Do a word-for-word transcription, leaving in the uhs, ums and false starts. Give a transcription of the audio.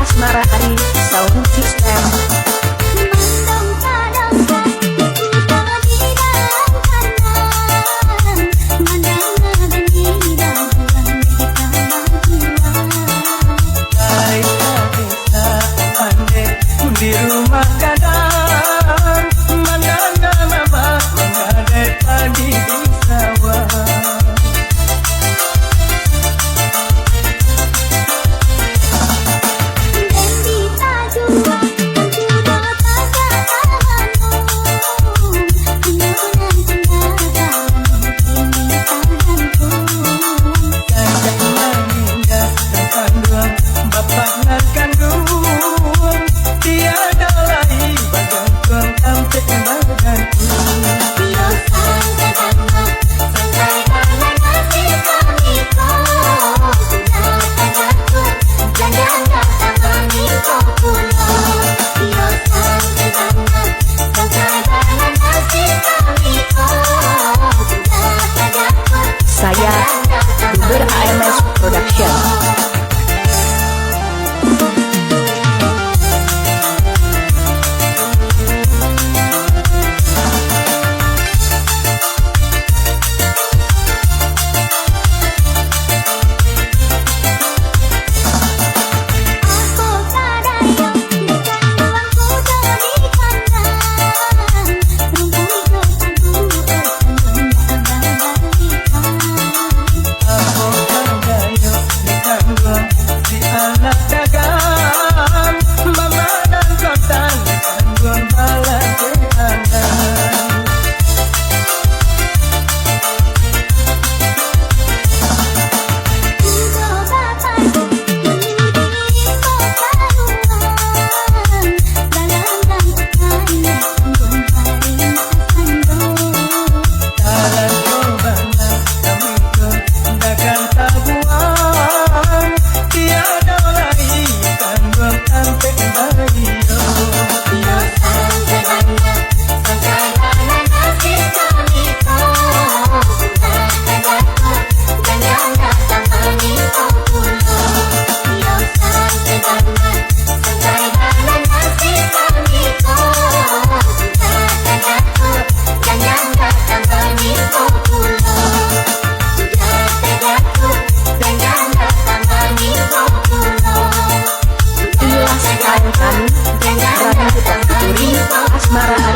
Asmara Ari Sound System. Di rumah gadang, mandanga mamak manggadai padi di sawah. Bapak nan kanduang, tiada lai bagantuang tampek badanku. Saya, Uber A M S Production. Inilah style kami, Radio Putra Putri, Asmara